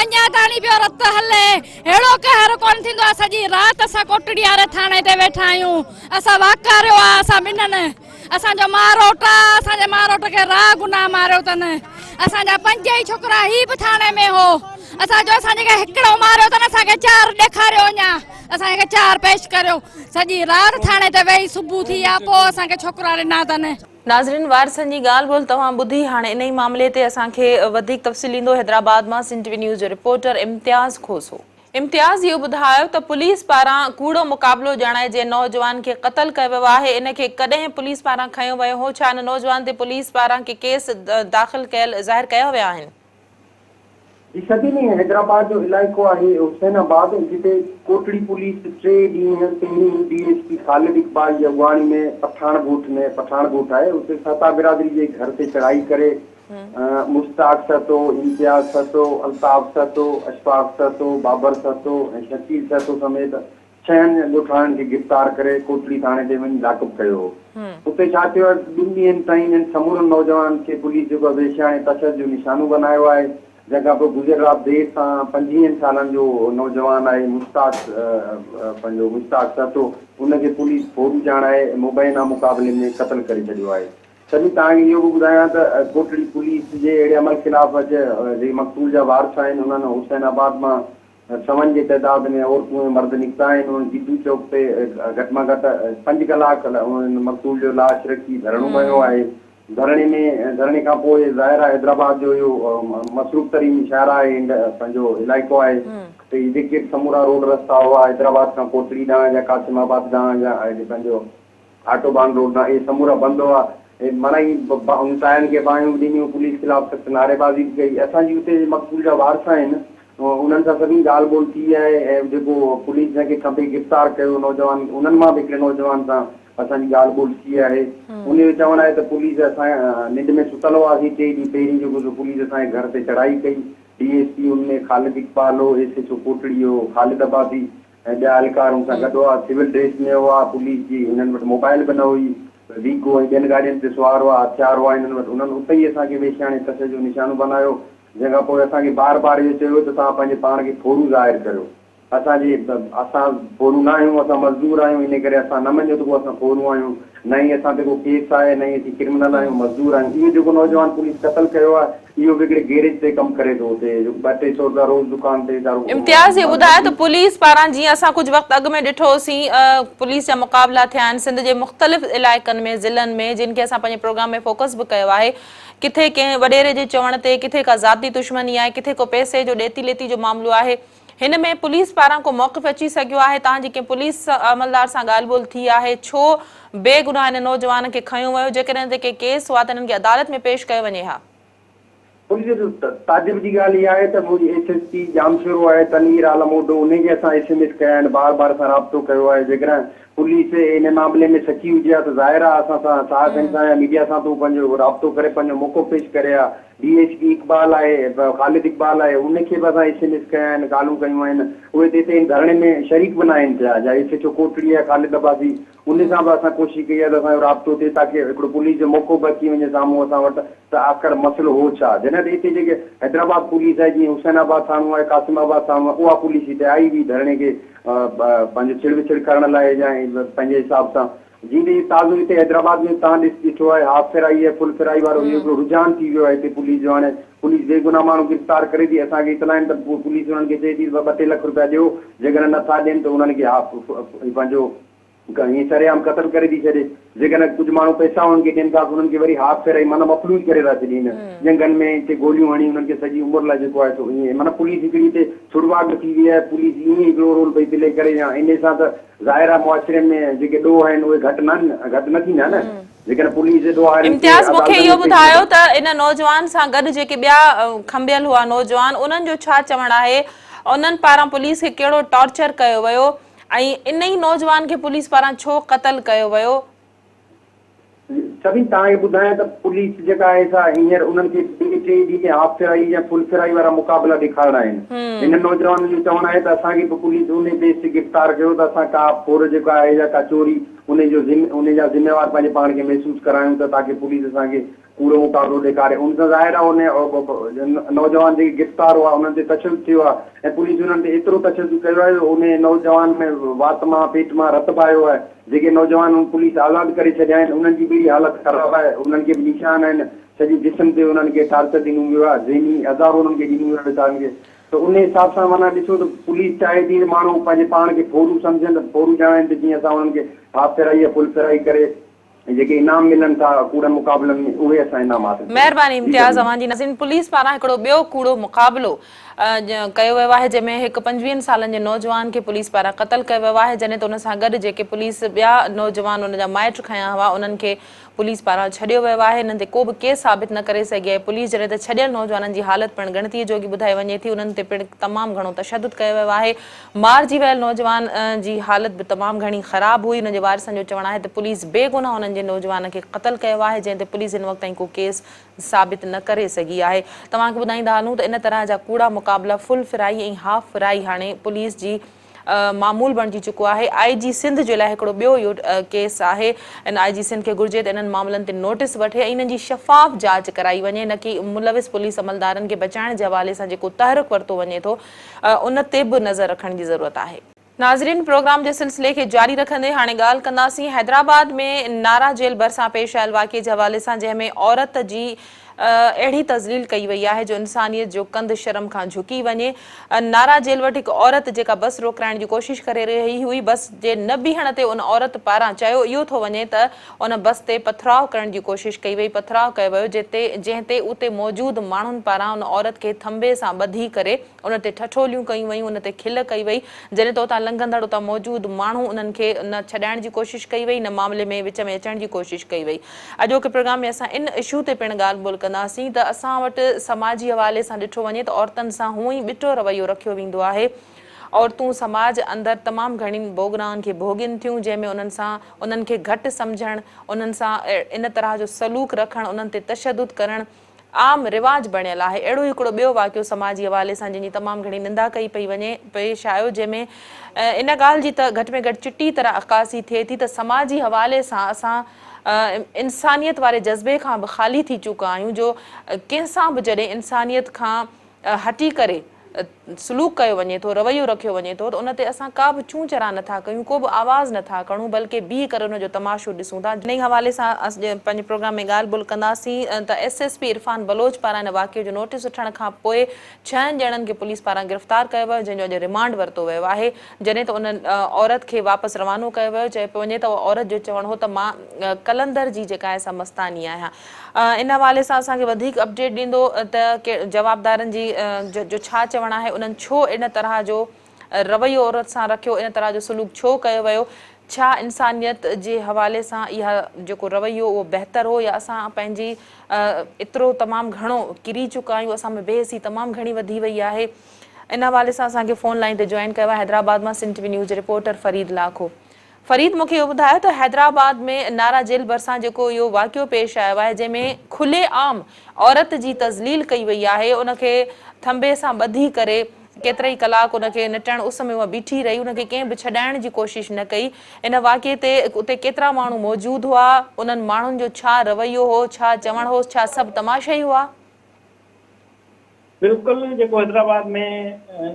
اڃا تاڻي پيو رت هلي، ههڙو قهر ڪونه ٿيندو آهي، سڄي رات اسان ڪوٽڙي واري ٿاڻي تي ويٺا آهيون، اسان واڪاريو آهي اسان ٻنهن، اسان جو ماروٽ آ، اسان جي ماروٽ کي را گناهه ماريو اٿن، اسان جا پنج ئي ڇوڪرا هي به ٿاڻي ۾ هو، اسان جو اسان جي کي هڪڙو ماريو اٿن، اسان کي چار ڏيکاريو اڃا، اسان کي چار پيش ڪريو، سڄي رات ٿاڻي تي ويهي صبح ٿي آ پوء اسان کي ڇوڪرا ڏنا اٿن. ناظرين وارثن جي ڳالهه ٻولهه توهان ٻڌي هاڻي انهي معاملي تي اسان کي وڌيڪ تفصيل ڏيندو حيدرآباد مان سنڌ ٽي وي نيوز جو رپورٽر امتياز کوسو. امتياز اهو ٻڌايو ته پوليس پاران ڪوڙو مقابلو ڄاڻائي جنهن نوجوان کي قتل ڪيو ويو آهي ان کي ڪڏهن پوليس پاران کنيو ويو هو ڇا ان نوجوان تي پوليس پاران ڪي ڪيس داخل ڪيل ظاهر ڪيا ويا آهن. جي سديني حيدرآباد جو علائقو آهي حسين آباد جتي ڪوٽڙي پوليس ٽي ڏينهن پهرين D S P Khalid Iqbal جي اڳواڻي ۾ پٺاڻ ڳوٺ ۾ پٺاڻ ڳوٺ آهي اتي سهتا برادري جي گهر تي چڙهائي ڪري مشتاق سهتو، امتياز سهتو، الطاف سهتو، اشفاق سهتو، بابر سهتو ۽ شڪيل سهتو سميت ڇهن ڳوٺاڻن کي گرفتار ڪري ڪوٽڙي ٿاڻي تي وڃي لاڪپ ڪيو هو. اتي ڇا ٿيو آهي ٻن ڏينهن تائين انهن سمورن نوجوانن کي پوليس جيڪو آهي وحشياڻي تشدد جو نشانو بنايو آهي جنهن کان پوء گذريل رات دير سان پنجويهن سالن جو نوجوان آهي مشتاق پنهنجو مشتاق سهتو ان کي پوليس ڦورو ڄاڻائي مبينا مقابلي ۾ قتل ڪري ڇڏيو آهي. سميع توهان کي اهو به ٻڌايان ته ڪوٽڙي پوليس جي اهڙي عمل خلاف اڄ جيڪي مقتول جا وارث آهن انهن حسين آباد مان سون جي تعداد ۾ عورتون ۽ مرد نڪتا آهن، انهن گدو چوڪ تي گهٽ مان گهٽ پنج ڪلاڪ انهن مقتول جو لاش رکي ڌرڻو هنيو آهي. ڌرڻي ۾ ڌرڻي کان پوء ظاهر آهي حيدرآباد جو اهو مصروف ترين شاهراهه آهي پنهنجو علائقو آهي ته هي جيڪي به سمورا روڊ رستا هئا حيدرآباد کان ڪوٽڙي ڏانهن يا قاسم آباد ڏانهن يا پنهنجو آٽو بان روڊ ڏانهن اهي سمورا بند هئا ۽ معنيٰ هي انهن ٽائرن کي باهيون به ڏنيون پوليس خلاف سخت نعريبازي به ڪئي اسان جي اتي جي مقتول جا وارث آهن انهن سان سڀني ڳالهه ٻولهه ٿي آهي ۽ جيڪو پوليس جنهن کي کنڀي گرفتار ڪيو نوجوان انهن مان به هڪڙي نوجوان سان اسان جي ڳالهه ٻولهه ٿي آهي ان جو چوڻ آهي ته پوليس اسان ننڊ ۾ ستل هئاسين ٽي ڏينهن پهرين جيڪو سو پوليس اسان جي گهر تي چڙهائي ڪئي ڊي ايس پي ان ۾ خالد اقبال هو ايس ايڇ او ڪوٽڙي هو خالد عباسي ۽ ٻيا اهلڪار هن سان گڏ هئا، سول ڊريس ۾ هئا، پوليس جي هنن وٽ موبائل به نه هئي، ويگو ۽ ٻين گاڏين تي سوار هئا، هٿيار هئا هنن وٽ، انهن اتي ئي اسان کي وحشياڻي تشدد جو نشانو بنايو، جنهن کان پوء اسان کي بار بار اهو چيو ويو ته توهان پنهنجي پاڻ کي ڦورو ظاهر ڪريو، اسان جي اسان ڦورو نه آهيون، اسان مزدور آهيون، انهي ڪري اسان نه مڃيو ته ڪو اسان ڦورو آهيون، نه ئي اسان تي ڪو ڪيس آهي، نه ئي اسين ڪرمنل آهيون، مزدور آهيون، اهو جيڪو نوجوان پوليس قتل ڪيو آهي، اهو به هڪڙي گيريج تي ڪم ڪري ٿو اتي ٻه ٽي سئو رپيا روز دڪان تي ويچارو امتياز اهو ٻڌايو ته پوليس پاران جيئن اسان ڪجهه وقت اڳ ۾ ڏٺو هوسين پوليس جا مقابلا ٿيا آهن سنڌ جي مختلف علائقن ۾ ضلعن ۾ جن کي اسان پنهنجي پروگرام ۾ فوڪس به ڪيو آهي ڪٿي ڪنهن وڏيري جي چوڻ تي ڪٿي ڪا ذاتي دشمني آهي ڪٿي ڪو پئسي جو ڏيتي ليتي جو معاملو آهي هن ۾ پوليس پاران ڪو موقف اچي سگهيو آهي توهان جي ڪنهن پوليس عملدار سان ڳالهه ٻولهه ٿي آهي ڇو بيگناهه هن نوجوان کي کنيو ويو جيڪڏهن هن تي ڪي ڪيس هئا ته هنن کي عدالت ۾ پيش ڪيو وڃي ها. پوليس جو تعجب جي ڳالهه اها آهي ته منهنجي ايس ايس پي ڄامشورو آهي تنوير عالم اوڍو انهي کي اسان ايس ايم ايس ڪيا آهن بار بار اسان رابطو ڪيو آهي جيڪڏهن پوليس ان معاملي ۾ سچي هجي ها ته ظاهر آهي اسان سان صحافين سان يا ميڊيا سان ته هو پنهنجو رابطو ڪري پنهنجو موقف پيش ڪري ها ڊي ايس پي اقبال آهي خالد اقبال آهي ان کي به اسان ايس ايم ايس ڪيا آهن ڪالون ڪيون آهن اهي ته هتي ان ڌرڻي ۾ شريڪ به ناهن ٿيا يا ايس ايڇ او ڪوٽڙي آهي خالد عباسي ان سان به اسان ڪوشش ڪئي آهي ته اسان جو رابطو ٿئي تاڪه هڪڙو پوليس جو موقعو به اچي وڃي سامهون اسان وٽ ته آخر مسئلو هو ڇا؟ جڏهن ته هتي جيڪي حيدرآباد پوليس آهي جيئن حسين آباد ٿاڻو آهي قاسم آباد ٿاڻو آهي اها پوليس هتي آئي هئي ڌرڻي کي پنهنجو ڇڙ وڇڙ ڪرڻ لاء يا پنهنجي حساب سان جيئن ته هي تازو هتي حيدرآباد ۾ توهان ڏس ڏٺو آهي هاف فرائي ۽ فل فرائي وارو اهو هڪڙو رجحان ٿي ويو آهي هتي پوليس جو هاڻي پوليس بيگناهه ماڻهو گرفتار ڪري ٿي اسان کي اطلاع آهن ته پوليس انهن کي چئي ٿي ته ٻه ٽي لک روپيا ڏيو جيڪڏهن نٿا ڏين ته انهن کي هاف پنهنجو ائين سرعام قتل ڪري ٿي ڇڏي. جيڪڏهن ڪجهه ماڻهو پئسا انهن کي ڏين ٿا ته انهن کي وري هاف فرائي معنيٰ مفلوج ڪري ٿا ڇڏين. ڄنگهن ۾ اتي گوليون هڻي انهن کي سڄي عمر لاء جيڪو آهي سو ائين معنيٰ پوليس هڪڙي هتي ڇڙواڳ ٿي وئي آهي. پوليس ائين ئي هڪڙو رول پئي پلي ڪري يا انهي سان ته ظاهر آهي معاشري ۾ جيڪي ڏوهه آهن اهي گهٽ نه گهٽ نه ٿيندا نه. جيڪڏهن پوليس ڏوهارين کي امتياز مون کي عدالتن اهو ۾ پيش ٻڌايو ته ان نوجوان سان گڏ جيڪي ٻيا کنڀيل هئا نوجوان انهن جو ڇا چوڻ آهي انهن پاران پوليس کي ڪهڙو ٽارچر ڪيو ويو ۽ انهي نوجوان کي پوليس پاران ڇو قتل ڪيو ويو؟ سڀني توهان کي ٻڌايان ته پوليس جيڪا آهي سا هينئر انهن کي ٻئي ٽئين ڏينهن هاف فرائي يا فل فرائي وارا مقابلا ڏيکارڻا آهن. هنن نوجوانن جو چوڻ آهي ته اسان کي به پوليس انهي بيس تي گرفتار ڪيو ته اسان ڪا ڦر جيڪا آهي يا ڪا چوري انهي جو انهي جا ذميوار پنهنجي پاڻ کي محسوس ڪرايون ته تاڪه پوليس اسان کي ڪوڙو مقابلو ڏيکاري. ان سان ظاهر آهي انهي نوجوان جيڪي گرفتار هئا انهن تي تشدد ٿيو آهي ۽ پوليس انهن تي ايترو تشدد ڪيو آهي جو انهي نوجوان ۾ وات مان پيٽ مان رت به آيو آهي. جيڪي نوجوان پوليس آزاد ڪري ڇڏيا آهن انهن جي به اهڙي حالت خراب آهي انهن کي به نشان آهن سڄي جسم تي انهن کي ٽارچر ڏنو ويو آهي ذهني عذاب انهن کي ڏنو ويو آهي ويچارن کي ته ان حساب سان معنيٰ ڏسو ته پوليس چاهي ٿي ته ماڻهو پنهنجي پاڻ کي ڦورو سمجهن ته ڦورو ڄاڻائين ته جيئن اسان انهن کي هاف فرائي يا فل فرائي ڪري جيڪي انعام ملن ٿا ڪوڙن مقابلن ۾ اهي اسان انعام حاصل ڪريون. مهرباني امتياز اوهان جي. ناظرين پوليس پاران هڪڙو ٻيو ڪوڙو مقابلو ڪيو ويو آهي جنهن ۾ هڪ 25 سالن جي نوجوان کي پوليس پاران قتل ڪيو ويو آهي جڏهن ته ان سان گڏ جيڪي پوليس ٻيا نوجوان ان جا مائٽ کنيا هئا انهن کي پوليس پاران ڇڏيو ويو آهي انهن تي ڪو به ڪيس ثابت نه ڪري سگهي آهي پوليس جڏهن ته ڇڏيل نوجوانن جي حالت پڻ ڳڻتي جوڳي ٻڌائي وڃي ٿي انهن تي پڻ تمام گهڻو تشدد ڪيو ويو آهي مارجي ويل نوجوان جي حالت به تمام گهڻي خراب هئي، انهن جي وارثن جو چوڻ آهي ته پوليس بيگناهه انهن جي نوجوان کي قتل ڪيو آهي، جنهن تي پوليس هن وقت تائين ڪو ڪيس ثابت نه ڪري سگهي آهي. توهان کي ٻڌائيندا هلون ته ان طرح جا ڪوڙا مقابلا فل فرائي ۽ هاف فرائي هاڻي پوليس جي معمول بڻجي چڪو آهي. آء جي سنڌ جي لاء هڪڙو ٻيو اهو ڪيس آهي. ان آء جي سنڌ کي گهرجي ته انهن معاملن تي نوٽيس وٺي ۽ انهن جي شفاف جاچ ڪرائي وڃي نه ڪي ملوث پوليس عملدارن کي بچائڻ جي حوالي سان جيڪو تحرڪ ورتو وڃي ٿو ان تي به نظر رکڻ جي ضرورت آهي. ناظرين پروگرام جي سلسلي کي جاري رکندي هاڻي ڳالهه ڪنداسين حيدرآباد ۾ نارا جيل ڀرسان پيش آيل واقعي جي حوالي سان جنهن ۾ عورت جي اهڙي تذليل ڪئي وئي آهي جو انسانيت جو ڪنڌ شرم کان جهڪي وڃي. نارا جيل وٽ هڪ عورت جيڪا بس روڪرائڻ جي ڪوشش ڪري رهي هئي بس جي نه بيهڻ تي ان عورت پاران چيو اهو ٿو وڃي ته ان بس تي پٿراء ڪرڻ جي ڪوشش ڪئي وئي پٿراء ڪيو ويو جنهن تي اتي موجود ماڻهن پاران ان عورت کي ٿنڀي سان ٻڌي ڪري ان تي ٺٺوليون ڪيون ويون، ان تي کل ڪئي وئي، جڏهن ته اتان لنگهندڙ اتان موجود ماڻهو انهن کي نه ڇڏائڻ جي ڪوشش ڪئي وئي نه معاملي ۾ وچ ۾ اچڻ جي ڪوشش ڪئي وئي. اڄوڪي پروگرام ۾ اسان ان اشو تي پڻ ڳالهه ٻولهه ڪنداسين ته اسان وٽ سماجي حوالي سان ڏٺو وڃي ته عورتن سان هونء ئي ٻٽو رويو رکيو ويندو آهي، عورتون سماج اندر تمام گهڻين ڀوڳنائن کي ڀوڳين ٿيون جنهن ۾ انهن سان انهن کي گهٽ سمجهڻ، انهن سان ان طرح جو سلوڪ رکڻ، انهن تي تشدد ڪرڻ، عام رواج بڻيل آهي. اهڙو ئي هڪڙو ٻيو واقعو سماجي حوالي سان جنهن جي تمام گهڻي نندا ڪئي پئي وڃي پيش آيو جنهن ۾ ان ڳالهه جي ته گهٽ ۾ گهٽ چٽي طرح عڪاسي ٿئي ٿي ته سماجي حوالي سان اسان انسانيت واري جذبي کان به خالي ٿي چڪا آهيون جو ڪنهن سان به جڏهن انسانيت کان هٽي ڪري سلوڪ ڪيو وڃي ٿو، رويو رکيو وڃي ٿو ته ان تي اسان ڪا به چون چران نه ٿا ڪيون، ڪو به آواز نه ٿا کڻون بلڪه بيهي ڪري ان جو تماشو ڏسون ٿا. انهي حوالي سان اسان پنهنجي پروگرام ۾ ڳالهه ٻولهه ڪنداسين ته S S P Irfan Baloch پاران ان واقعي جو نوٽيس وٺڻ کان پوء ڇهن ڄڻن کي پوليس پاران گرفتار ڪيو ويو جنهن جو اڄ ريمانڊ ورتو ويو آهي جڏهن ته ان عورت کي واپس روانو ڪيو ويو. چيو پيو وڃي ته عورت جو چوڻ هو ته مان قلندر جي جيڪا آهي سا مستاني آهيان. ان حوالي سان اسان کي وڌيڪ اپڊيٽ ڏيندو ته جوابدارن جي جو ڇا چوڻ آهي انهن ڇو ان طرح جو رويو عورت سان رکيو ان طرح جو سلوڪ ڇو ڪيو ويو ڇا انسانيت جي حوالي سان اها جيڪو رويو اهو بهتر هو يا اسان پنهنجي ايترو تمام گهڻو ڪري چڪا آهيون اسان ۾ بي حسي تمام گهڻي وڌي وئي آهي ان حوالي سان اسان کي فون لائين تي جوائن ڪيو آهي حيدرآباد مان Sindh T V news reporter Farid Lakho. Farid مون کي اهو ٻڌايو ته حيدرآباد ۾ نارا جيل ڀرسان جيڪو اهو واقعو پيش آيو آهي جنهن ۾ کلي عام عورت جي تذليل ڪئي وئي آهي ان کي ٿنڀي سان ٻڌي ڪري ڪيترائي ڪلاڪ ان کي نٽهڻ اس ۾ اها بيٺي رهي ان کي ڪنهن به ڇڏائڻ جي ڪوشش نه ڪئي ان واقعي تي اتي ڪيترا ماڻهو موجود هئا انهن ماڻهن جو ڇا رويو هو ڇا چوڻ هو ڇا سڀ تماشائي هئا؟ بلڪل جيڪو حيدرآباد ۾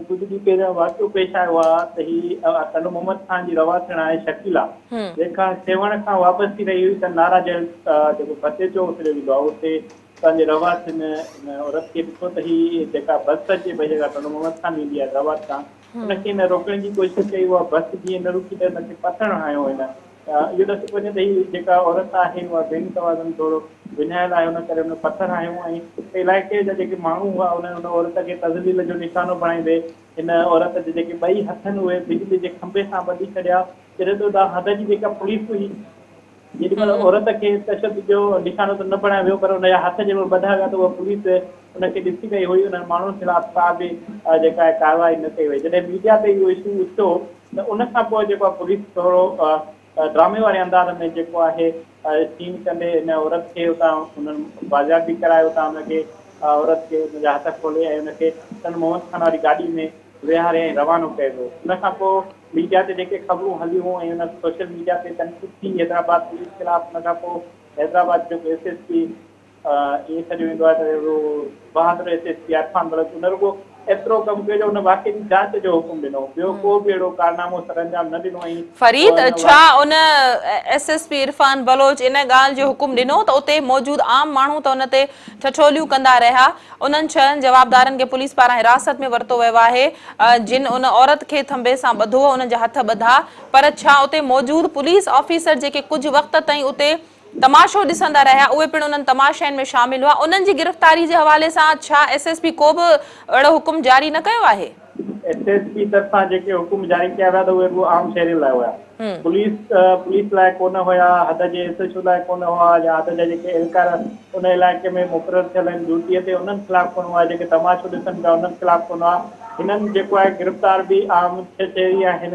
ڪجهه ڏينهن پهريان واقعو پيش آيو آهي ته هي ٽنڊو محمد خان جي رهواسڻ آهي شڪيلا جيڪا سيوهڻ کان واپس ٿي رهي هئي ته نارا جيل جيڪو فتح چوڪ سڏيو ويندو آهي اتي پنهنجي رهواسين هن عورت کي ڏٺو ته هي جيڪا بس اچي پئي جيڪا ٽنڊو محمد خان ويندي آهي حيدرآباد کان ان کي هن روڪڻ جي ڪوشش ڪئي اها بس جيئن نه رڪي ته هن کي پٿر هنيو هن اهو ڏسيو پيو وڃي ته هي جيڪا عورت آهي اها ذهني توازن ٿورو وڃايل آهي ان ڪري هن پٿر هنيو ۽ علائقي جا جيڪي ماڻهو هئا انهن ان عورت کي تذليل جو نشانو بڻائيندي هن عورت جي جيڪي ٻئي هٿ آهن اهي بجلي جي کنڀي سان ٻڌي ڇڏيا جڏهن ته اتان حد جي جيڪا پوليس هئي جيڏي مهل عورت کي تشدد جو نشانو ته نه بڻايو ويو پر ان جا هٿ جنهن مهل ٻڌا ويا ته اها پوليس ان کي ڏسي رهي هئي انهن ماڻهن خلاف ڪا به جيڪا آهي ڪارروائي نه ڪئي وئي جڏهن ميڊيا تي اهو اشو اٿيو ته ان کان پوء جيڪو آهي پوليس ٿورو ڊرامي واري انداز ۾ جيڪو آهي سين ڪندي ان عورت کي اتان انهن بازياب به ڪرايو اتان ان کي عورت کي ان جا هٿ کولي ۽ ان کي ٽنڊو محمد خان واري گاڏي ۾ ويهاري ۽ روانو ڪيو ويو. ان کان پوء ميڊيا تي جيڪي خبرون هليون ۽ ان سوشل ميڊيا تي تنقيد ٿي حيدرآباد پوليس خلاف ان کان پوء حيدرآباد جو ايس ايس پي ائين سڏيو ويندو آهي ته اهو بهادر S S P Irfan Baloch ان رڳو ايترو ڪم ڪيو جو ان واقعي جي جاچ جو حڪم ڏنو ٻيو ڪو به اهڙو ڪارنامو سرانجام نه ڏنو ۽ فريد، ان ڇا ان S S P Irfan Baloch ان ڳالهه جو حڪم ڏنو ته اتي موجود عام ماڻهو ته ان تي ٺٺوليون ڪندا رهيا، انهن ڇهن جوابدارن کي پوليس پاران حراست ۾ ورتو ويو آهي جن ان عورت کي ٿنڀي سان ٻڌو انهن جا هٿ ٻڌا پر ڇا اتي موجود پوليس آفيسر جيڪي ڪجهه وقت تائين اتي تماشو ڏسندا رهيا، اهي پڻ انهن تماشائين ۾ شامل هئا، انهن جي گرفتاري جي حوالي سان ڇا ايس ايس پي ڪو به اهڙو حڪم جاري نه ڪيو آهي؟ ايس ايس پي طرفان جيڪي حڪم جاري ڪيا ويا ته اهي رڳو عام شهرين لاء هيا، پوليس پوليس لاء ڪونه هيا، حد جي ايس ايڇ او لاء ڪونه هئا يا حد جا جيڪي اهلڪار ان علائقي ۾ مقرر ٿيل آهن ڊيوٽي تي انهن خلاف ڪونه هئا، جيڪي تماشو ڏسن پيا انهن خلاف ڪونه هئا، هنن جيڪو آهي گرفتار به عام ڇهه شهري آهن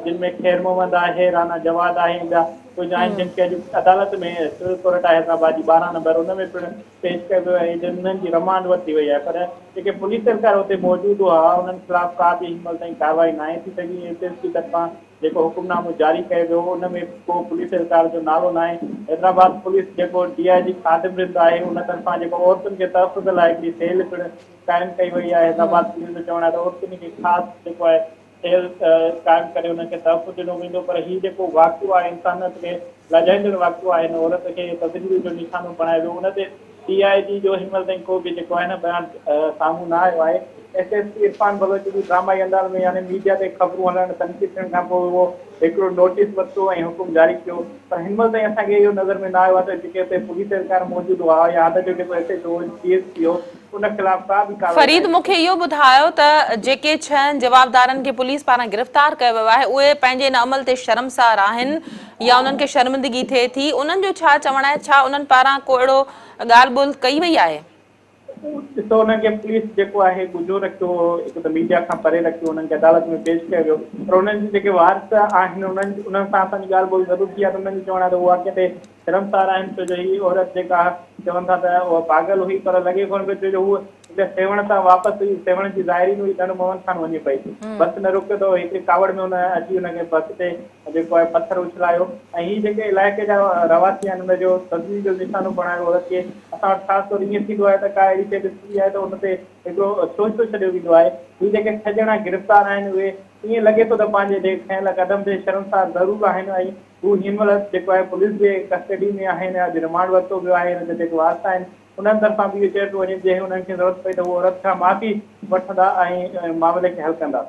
جن ۾ خير محمد آهي، رانا جواد آهي ۽ ٻيا. ڪجهه آهن جن کي اڄ عدالت ۾ سول ڪورٽ آهي حيدرآباد جي 12 نمبر ان ۾ پڻ پيش ڪيو ويو آهي جن جي رمانڊ ورتي وئي آهي پر جيڪي پوليس اهلڪار اتي موجود هئا انهن خلاف ڪا به هن مهل تائين ڪارروائي ناهي ٿي سگهي ايس ايس پي طرفان جيڪو حڪم نامو جاري ڪيو ويو ان ۾ ڪو پوليس اهلڪار جو نالو ناهي حيدرآباد پوليس جيڪو ڊي I جي خادم رند آهي ان طرفان جيڪو عورتن کي تحفظ لاء هڪڙي سيل پڻ قائم ڪئي وئي آهي حيدرآباد پوليس جو چوڻ آهي ته عورتن کي خاص جيڪو آهي سيل قائم ڪري انهن کي تحفظ ڏنو ويندو پر هي جيڪو واقعو آهي انسانيت کي لڄائيندڙ واقعو آهي هن عورت کي تذليل جو نشانو بڻايو ويو ان تي ڊي I جي جو هن مهل تائين ڪو به جيڪو آهي نه بيان سامهون نه آيو آهي S S P Irfan Baloch به ڊرامائي انداز ۾ يعني ميڊيا تي خبرون هلڻ تنقيد ٿيڻ کان پوء اهو هڪڙو نوٽيس ورتو ۽ حڪم جاري ڪيو پر هن مهل تائين اسان کي اهو نظر ۾ نه آيو آهي ته جيڪي اتي پوليس اهلڪار موجود هئا يا حد جو جيڪو S H O D S P هو ان خلاف ڪا به ڪارروائي فريد ناهي مون کي ٿي. اهو ٻڌايو ته جيڪي ڇهن جوابدارن کي پوليس پاران گرفتار ڪيو ويو آهي اهي پنهنجي ان عمل تي شرمسار آهن يا انهن کي شرمندگي ٿئي ٿي انهن جو ڇا چوڻ آهي ڇا انهن پاران ڪو اهڙو ڳالهه ٻولهه ڪئي وئي آهي؟ ڏسو انهن کي پوليس جيڪو آهي ڳجهو رکيو هو هڪ ته ميڊيا کان پري رکيو انهن کي عدالت ۾ پيش ڪيو ويو پر انهن جي جيڪي وارث آهن انهن انهن سان اسان جي ڳالهه ٻولهه ضرور ٿي آهي ته انهن جو چوڻ آهي ته هو واقعي تي شرمسار آهن ڇو جو هي عورت جيڪا چون ٿا ته اها پاڳل هئي پر لڳي ڪونه پيو ڇو جو هوء هڪڙي سيوهڻ تان واپس هئي سيوهڻ جي زائرين هئي ٽنڊو محمد خان وڃي پئي بس نه رڪيو ته هڪڙي ڪاوڙ ۾ هن اچي هن کي بس تي جيڪو آهي پٿر اڇلايو ۽ هي جيڪي علائقي جا رهواسي آهن ان جو تذليل جو نشانو بڻايو عورت کي اسان وٽ خاص طور ائين ٿيندو آهي ته ڪا اهڙي شيء ڏسبي آهي ته ان تي هڪڙو سوچتو ڇڏيو ويندو آهي هي جيڪي ڇهه ڄڻا گرفتار آهن اهي ائين لڳي ٿو ته پنهنجي جي کنيل قدم تي شرمسار ضرور آهن ۽ هو هن مهل جيڪو آهي پوليس جي ڪسٽڊي ۾ آهن اڄ رمانڊ ورتو ويو آهي هن جا جيڪي وارث آهن انهن طرفان به اهو چيو پيو وڃي جي انهن کي ضرورت پئي ته هو عورت کان معافي وٺندا ۽ معاملي کي حل ڪندا.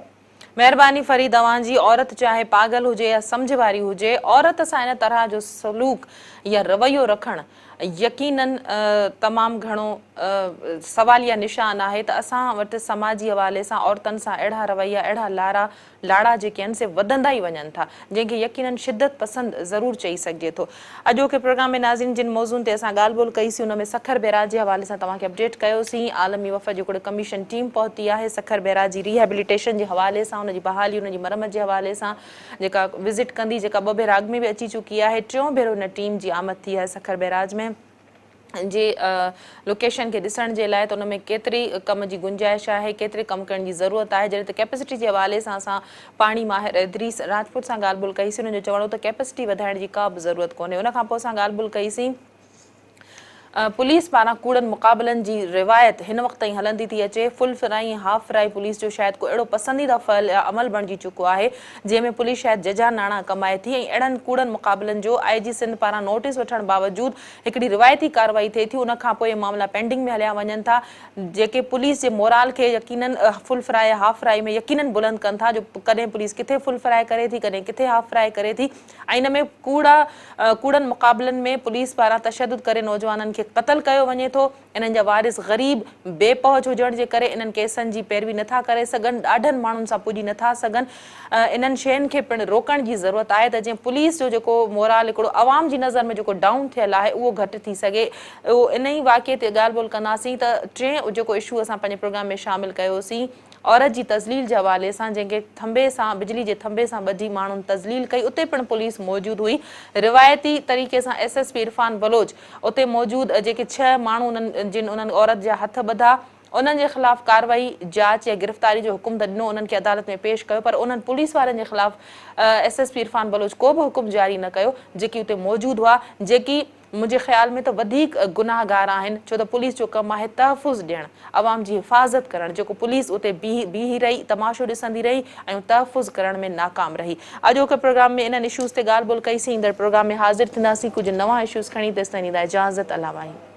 مهرباني فريد اوهان جي عورت چاهي پاڳل هجي يا سمجهه واري هجي عورت سان ان طرح جو سلوڪ يا رويو رکڻ يقينن تمام گهڻو سواليه نشان آهي ته اسان وٽ سماجي حوالي سان عورتن سان اهڙا رويا اهڙا لارا لاڙا جيڪي آهن سي وڌندا ئي وڃن ٿا جنهن کي يقينن شدت پسند ضرور چئي سگهجي ٿو. اڄوڪي پروگرام ۾ ناظرين جن موضوعن تي اسان ڳالهه ٻولهه ڪئي سين ان ۾ سکر بئراج جي حوالي سان توهان کي اپڊيٽ ڪيو سين عالمي وفد جي هڪڙي ڪميشن ٽيم پهتي آهي سکر بئراج جي ريهيبليٽيشن جي حوالي سان ان جي بحالي ان جي مرمت جي حوالي سان جيڪا وزٽ ڪندي جيڪا ٻه ڀيرا اڳ ۾ به اچي چڪي آهي ٽيون ڀيرو هن ٽيم جي آمد ٿي آهي سکر بئراج ۾ جي لوڪيشن کي ڏسڻ جي لاء ته ان ۾ ڪيتري ڪم جي گنجائش آهي ڪيتري ڪم ڪرڻ جي ضرورت آهي جڏهن ته ڪيپسٽي جي حوالي سان اسان پاڻي ماهر ادريس راجپوت سان ڳالهه ٻولهه ڪئي سين انهن جو چوڻ هو ته ڪيپسٽي وڌائڻ جي ڪا به ضرورت ڪونهي ان کان پوء اسان ڳالهه ٻولهه ڪئي سين پوليس پاران ڪوڙن مقابلن جي روايت هن وقت تائين هلندي ٿي اچي full fry ۽ half fry police جو شايد ڪو اهڙو پسنديده فعل يا عمل بڻجي چڪو آهي جنهن ۾ پوليس شايد ججها ناڻا ڪمائي ٿي ۽ اهڙن ڪوڙن مقابلن جو آء جي سنڌ پاران نوٽيس وٺڻ باوجود هڪڙي روايتي ڪارروائي ٿئي ٿي ان کان پوء اهي معاملا پينڊنگ ۾ هليا وڃن ٿا جيڪي پوليس جي مورال کي يقينن فل فرائي يا هاف فرائي ۾ يقينن بلند ڪن ٿا جو ڪڏهن پوليس ڪٿي فل فرائي ڪري ٿي ڪڏهن ڪٿي هاف فرائي ڪري ٿي ۽ ان ۾ ڪوڙا ڪوڙن مقابلن ۾ پوليس پاران تشدد ڪري نوجوانن کي کي قتل ڪيو وڃي ٿو. انهن جا وارث غريب، بي پهچ هجڻ جي ڪري انهن ڪيسن جي پيروي نٿا ڪري سگهن، ڏاڍن ماڻهن سان پڄي نٿا سگهن. انهن شين کي پڻ روڪڻ جي ضرورت آهي ته جيئن پوليس جو جيڪو مورال هڪڙو عوام جي نظر ۾ جيڪو ڊائون ٿيل آهي اهو گهٽ ٿي سگهي. اهو انهي واقعي تي ڳالهه ٻولهه ڪنداسين ته ٽئين جيڪو اشو اسان پنهنجي پروگرام ۾ شامل ڪيوسين عورت جي تذليل جي حوالي سان جنهن کي ٿنڀي سان بجلي جي ٿنڀي سان ٻڌي ماڻهن تذليل ڪئي اتي پڻ پوليس موجود هئي روايتي طريقي سان S S P Irfan Baloch اتي موجود جيڪي ڇهه ماڻهو انهن جن انهن عورت جا هٿ ٻڌا انهن جي خلاف ڪارروائي جاچ يا گرفتاري جو حڪم ته ڏنو انهن کي عدالت ۾ پيش ڪيو پر انهن پوليس وارن جي خلاف S S P Irfan Baloch ڪو به حڪم جاري نه ڪيو جيڪي اتي موجود هئا جيڪي منهنجي خيال ۾ ته وڌيڪ گناهگار آهن ڇو ته پوليس جو ڪم آهي تحفظ ڏيڻ عوام جي حفاظت ڪرڻ جيڪو پوليس اتي بيهي رهي تماشو ڏسندي رهي ۽ تحفظ ڪرڻ ۾ ناڪام رهي. اڄوڪي پروگرام ۾ انهن اشوز تي ڳالهه ٻولهه ڪئي سين ايندڙ پروگرام ۾ حاضر ٿينداسين ڪجهه نوان اشوز کڻي تيستائين ڏيندا اجازت الله واهي.